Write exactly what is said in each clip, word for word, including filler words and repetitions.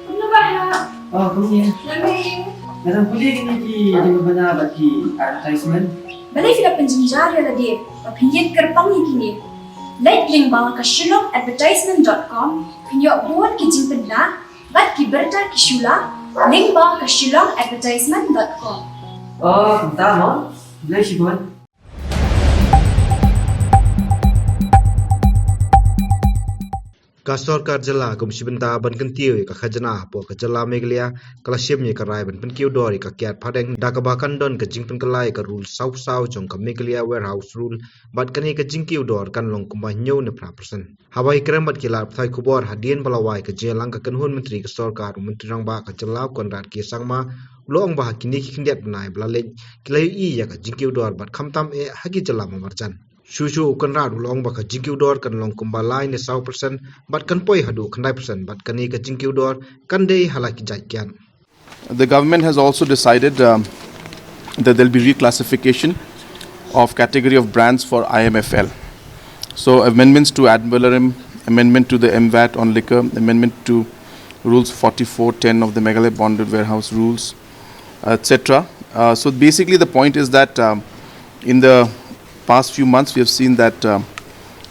Kumno ba ha? Oh, kumne. Nga dang pule kine ki jingpynbna bad ki advertisement. Balei phi la pynjynjar ïa lade ba phin ïeng kyrpang ïa kine? Leit lyngba ka shillong advertisement dot com, phin ïoh bun ki jingpynbna bad ki bynta ki shula lyngba ka shillong advertisement dot com. Oh, kumta mo? Balei shibun? Ka sorkar jylla kum shi bynta ban kyntiew ïa ka khajna hapoh ka jylla Meghalaya, ka la shim ïa ka rai ban pynkiew dor ïa ka kiad phadeng, da kaba kan don ka jingpynkylla ïa ka rule saw saw jong ka Meghalaya Warehouse Rule, bad kane ka jingkiew dor kan long kumba hynñiew ne phra percent. Haba ïakren bad ki lad pathai khubor hadien ba la wai ka jingïalang ka kynhun myntri ka sorkar, u Myntri Rangbah ka jylla u Conrad K Sangma, u la ong ba ha kine ki khyndiat bnai ba la leit, ki la ïohi ïa ka jingkiew dor bad khamtam eh ha ki jylla marjan. Shuh shuh u Conrad u la ong ba ka jingkiew dor kan long kumba lai ne saw percent bad kan poi haduh khyndai percent, bad kane ka jingkiew dor kan dei ha la ki jait kiad. The government has also decided, um, that there'll be reclassification of category of brands for I M F L. So amendments to ad valorem, amendment to the M VAT on liquor, amendment to rules forty-four ten of the Meghalaya Bonded Warehouse Rules, et cetera. Uh, so basically, the point is that, um, in the past few months, we have seen that, um,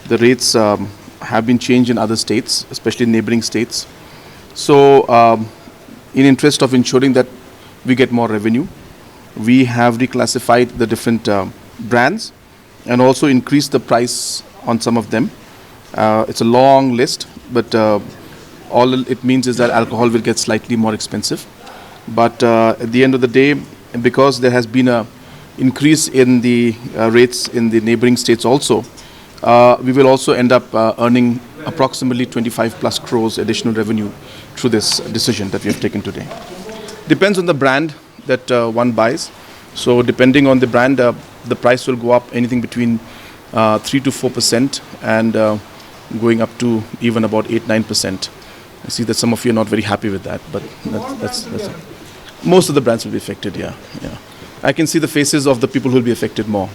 the rates, um, have been changed in other states, especially neighboring states. So, um, in interest of ensuring that we get more revenue, we have reclassified the different, um, brands and also increased the price on some of them. Uh, it's a long list, but, uh, all it means is that alcohol will get slightly more expensive. But, uh, at the end of the day, because there has been a increase in the, uh, rates in the neighboring states also, uh, we will also end up, uh, earning approximately twenty-five plus crores additional revenue through this decision that we have taken today. Depends on the brand that, uh, one buys. So depending on the brand, uh, the price will go up anything between, uh, three to four percent and, uh, going up to even about eight nine percent. I see that some of you are not very happy with that, but that's, that's, that's most of the brands will be affected. Yeah, yeah. I can see the faces of the people who will be affected more.